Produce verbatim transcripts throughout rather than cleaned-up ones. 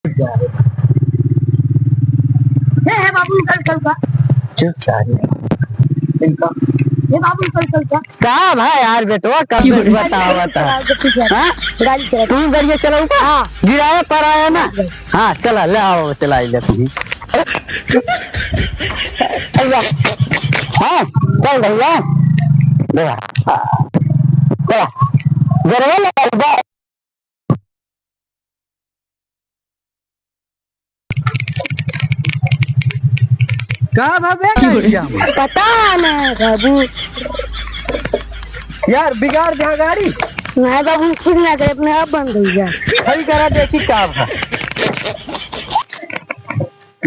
हे, हे बाबू, निकल, निकल का। चुप साले। इनका। हे बाबू, निकल, निकल का। का भाई यार बेटवा, कब से बतावा था? चला, गाड़ी चला। हाँ? गाड़ी चला। तू गाड़ी चलाऊ का? हाँ। गिराया पर आया ना? हाँ। हाँ, चला, ले आओ, चलाई ले तू। भैया। हाँ, चल भैया। ले आ। चला। गरवा लगा, बा- का भा बे गाड़ी जाम? पता ना बाबू। यार, बिगाड़ दिया गाड़ी। ना बाबू, कुछ ना करे, अपने आप बंद हो गया। खड़ी करा, देखी का भा।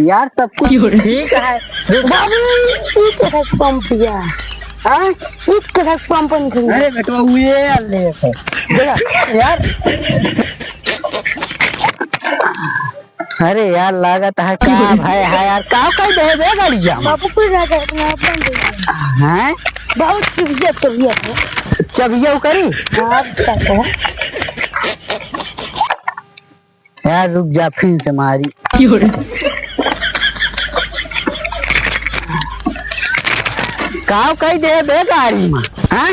यार, सब कुछ ठीक है। बाबू, ई तरह पंप या। हाँ? ई तरह पंप नहीं। अरे बेटवा, वो ये यार ले है। देखा, यार। अरे यार, लागत है का भाई है यार, का कह दे बे गाड़ी जाम? बाबू, कुछ ना कर, अपना अपन दे दे। हैं? बहुत चबिया, चबिया है। चबिया उकरी? हाँ, पता है। यार, रुक जा, फिर से मारी। का कह दे बे गाड़ी में, हाँ?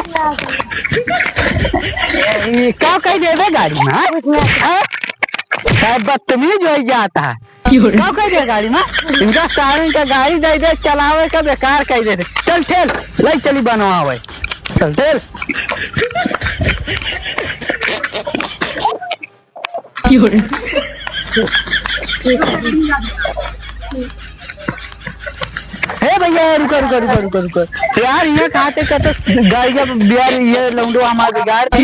ई का कह दे बे गाड़ी में, हाँ? कुछ ना। हाँ? साहब बदतमीज हो जाता है। का कह दे गाड़ी में? इनका सारे इनका गाड़ी दे दे, चलावे का बेकार कह दे। चल ठेल, ले चली बनवावे। चल ठेल। हे भैया, रुको, रुको, रुको, रुको, रुको। यार, ये कहाँ से कहते गाड़ी जब यार, ये लौंडो हमारे बिगाड़ दे।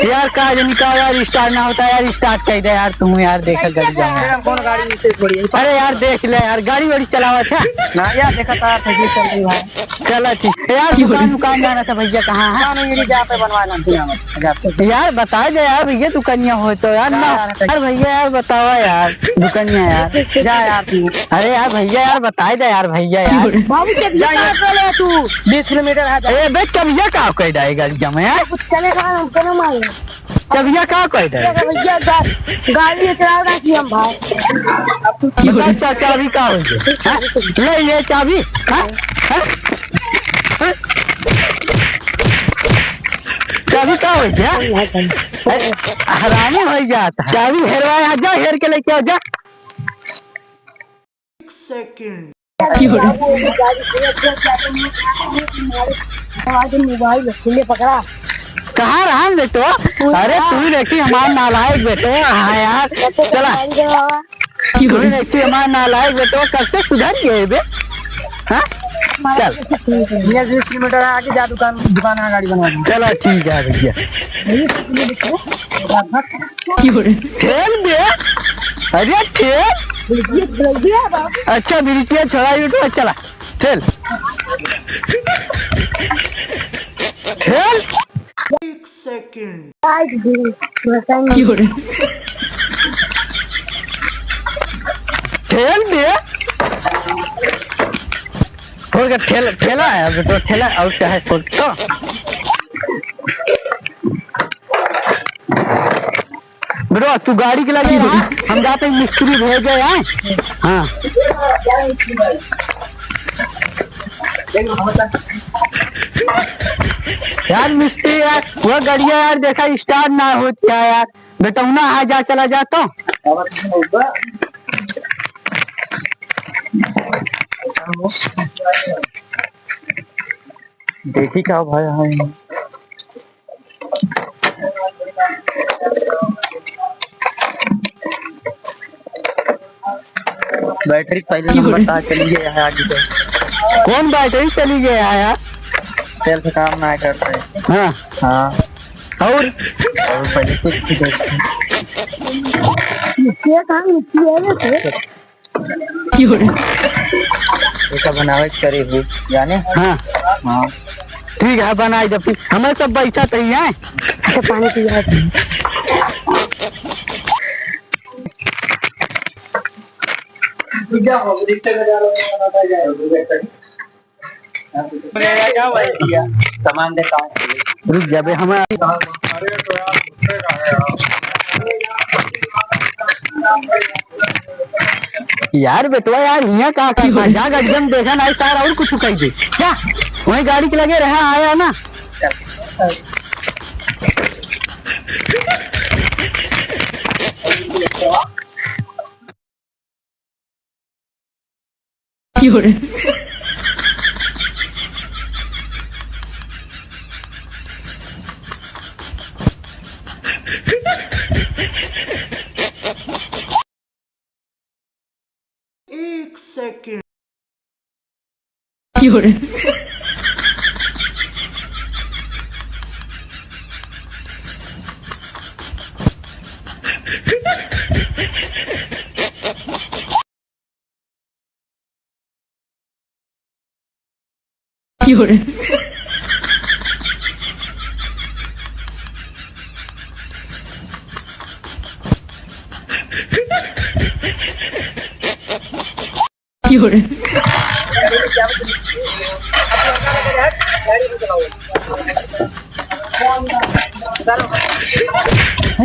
यार, का जानी का यार, start ना होता यार, start कर दे यार, तुम यार, देखा गाड़ी जाम है। कौन गाड़ी से थोड़ी है? अरे यार, देख ले यार, गाड़ी वाड़ी चलावा था। ना यार, देखा था, ठीक चल रही भाई। चला ठीक। यार, दुकान, दुकान जाना था भैया, कहाँ है? दुकान यही जहाँ पे बनवाना था। यार, बता दे यार भैया, दुकनिया हो तो यार, ना। यार, यार भैया यार, बतावा यार, दुकनिया यार। जा यार तू। अरे यार भैया यार, बताई दे यार भैया यार। बाबू, चबिया कहाँ पे ले तू? बीस किलोमीटर है। ए बे, चबिया का कह डाई गाड़ी जमा यार? कुछ चलेगा, हमको ना मालूम। चबिया का कह डाई? भैया, गा-, गाड़ी चलाओ ना कि हम भाई। बता चा-, चाबी का हो गया? हाँ? ले ये चाबी। हाँ? हाँ? हाँ? चाबी का हो गया? अरे, हरामी हो जाता। चाबी हेरवाए, आ जा, हेर के लेके आ जा। एक सेकंड। मोबाइल ले पकड़ा। कहाँ रहा बेटो? अरे तू देखी हमार नालायक बेटो। हाँ यार, चला। तू देखी हमार नालायक बेटो, कब से सुधर गए बे? हाँ? चल। ये बीस किलोमीटर आगे जा, दुकान, दुकान है, गाड़ी बनवा दे। चला ठीक है भैया। ठेल बे। अरे ठेल। अच्छा, बिरिकिया छोड़ा, ये तो चला। ठेल। ठेल। एक सेकंड। ठेल बे। खोल के ठेल, ठेला है, अभी तो ठेला और चाहे खोल तो। बेटवा, तू गाड़ी के लगे रहा, हम जाते हैं मिस्त्री भेजे हैं। हाँ। यार मिस्त्री यार, वह गड़िया यार देखा start ना होती है यार। बेटौना आ जा, चला जा तो। देखी का भाई, हाँ। बैटरी पहले नंबर का चली गया है आगे से। कौन बैटरी चली गया है यार? तेल से काम ना करते। हाँ। हाँ। और? और पहले कुछ भी देखते। ये काम किया ना थे। एका बनावे के पड़ी भी, जाने? हाँ। हाँ। ठीक है, बनाई दे फिर। हमें सब बैठा तो ही है। अच्छा, पानी पिया है। सामान देता हूँ। रुक जा बे, हमारा। अरे तो यार, गुस्से का है यार। यार बेटवा यार, हियाँ का करता? जा गड़िया में देखा, नाहीं सार और कुछ कहि दे। जा, वहीं गाड़ी के लगे रहा, आया ना। एक सेकंड।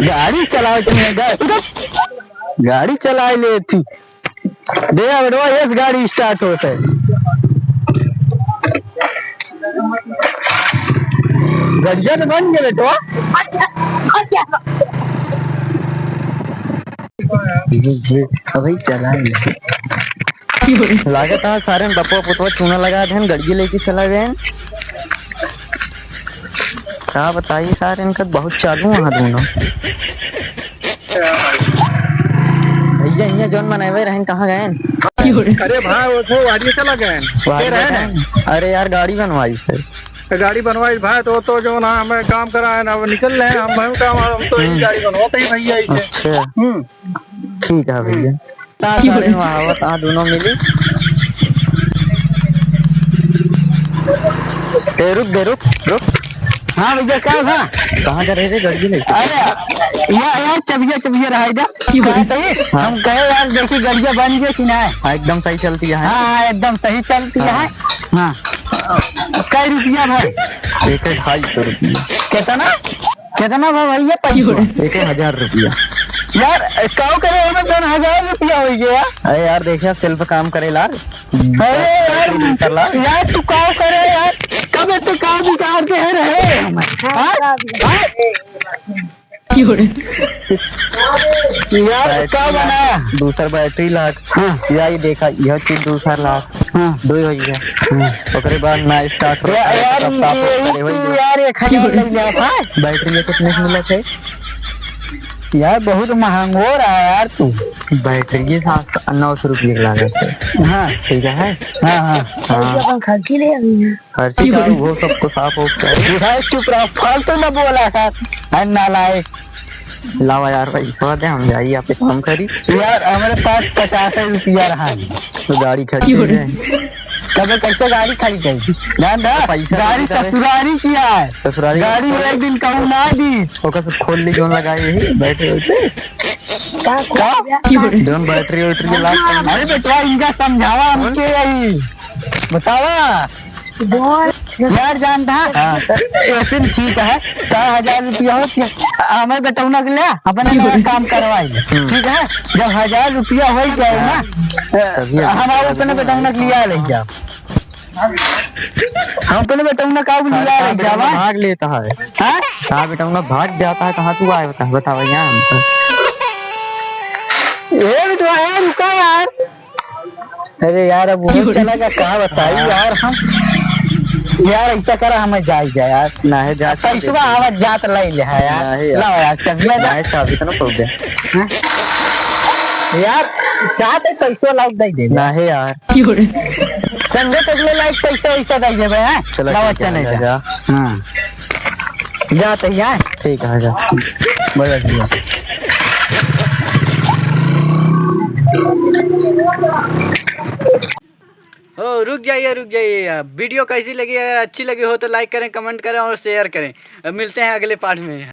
गाड़ी चलाओ तुम, गा-, गाड़ी चलाए ले थी। दे बेटवा, यस गाड़ी start होत है। गड़िया तो बन गया बेटवा। अभी चलाए। लागत है सारे बपवा पुतवा चूना लगा देन, गड़िया लेके चला गए। का बताई सारे, इनका बहुत चालू है दोनों। भैया, इहाँ जौन मनैवे रहन, कहाँ गएन? अरे भाई, वो तो वाड़ी चला गएन। वाड़ी के रहन? गएन? अरे यार, गाड़ी बनवाई से। तो गाड़ी बनवाई भाई, तो, तो जौन है, हमें काम कराए ना, अब निकल रहे हैं, हम, हम काम, हम तो यही हम्म। गाड़ी बनवाते ही भैया, इसे। अच्छा। हम्म। ठीक है भैया। सारे वहाँ आवत, हाँ, दोनों मिली। ए, रुक दे, रुक, रुक। हाँ भैया, का भा? कहाँ का रहे रे, गड़िया लेके? अरे, या-, यार, चबिया, चबिया रहा इधर। का कहे? हाँ। हम कहे, यार, देखी, गड़िया बन गई कि ना? हाँ, एकदम सही चलती है। हाँ, हाँ, एकदम सही चलती है। हाँ। हाँ। कै रुपया भाई? एक ढाई सौ रुपया। कितना? कितना भा भैया पैसा? एक हजार रुपया। यार, काऊ करे, एमे जौन हजार रुपया होइ गया। अरे यार, देखिया, self काम करे ला। अरे यार, कर ला। यार, तू काऊ करे यार? कब तू काऊ बिगाड़ के है रहे हम? हाँ? हाँ? यार, बैटरी का लाग, बनाया? दूसर बैटरी लाग। हाँ। या ये देखा, यह चीज दूसर लाग। हाँ। दो ही हो गया। हाँ। ओकरे बाद ना start हो, या-, यार, सब साफ ये करे तू होई। यार, एक हजार लग जात है। बैटरी ये कितने की मिलत है? यार, बहुत महंगो रहा यार तू। बैटरी ये सात, नौ सौ रुपये की लागत है। हाँ। ठीक है? हाँ, हाँ। हाँ। अपन खर्ची ले अभी। खर्ची का, वो सब तो साफ हो गया। भाई, चुप रहो, फालतू न बोला कर। है नालायक। लावा यार, पैसा दे, हम जाई, यहाँ पे काम करी। यार, हमारे पास पचास रुपया रहा है। तो गाड़ी खरीदे। तबे कैसे गाड़ी खरीदे? जान दा, पैसा गाड़ी नहीं, तबे ससुरारी किया है। ससुरारी गाड़ी का एक दिन कहूँ ना दी। ओकर से खोल ली, जौन लगाए यही, बैठे बैठे। का? का? जौन बैटरी वैटरी के लाग पाए। अरे बेटवा, इनका समझावा हमके यही। बतावा। बोल। यार जान दा, हाँ। ऐसे ठीक है, चार हजार रुपया हो कि हमें बेटौना के ले, अपने नया काम करवाई। हम्म। ठीक है, जब हजार रुपया हो ही जाए ना, तभी हम अपने बेटौना के लिया ले जाओ। हम अपने बेटौना का भी लिया ले जाओ। भाग लेता है। हाँ? कहाँ बेटौना भाग जाता है, कहाँ तू आए बता, बतावा यहाँ हमको। ए बेटवा, ए रुका यार। अरे यार, अब वो चला गया, का बताई यार हम। यार, ऐसा करा, हमें जाई जा यार। ना है, जा पैसवा आवत जात लाई ले है यार। ना है यार। लाओ यार, चलिए ना। ना है, चाबी तो ना पड़ गया। हाँ? यार, चाहते पैसवा लाओ, दे दे। ना है यार। संगे तक ले लाइक पैसा वैसा दे देबे, हैं? चलो, लाओ, ठीक है, चले जा, जा। जा। हाँ। जा तो यार। ठीक है, जा। बोलो भैया। ओ, रुक जाइए, रुक जाइए यार। वीडियो कैसी लगी? अगर अच्छी लगी हो तो लाइक करें, कमेंट करें और शेयर करें। अब मिलते हैं अगले पार्ट में।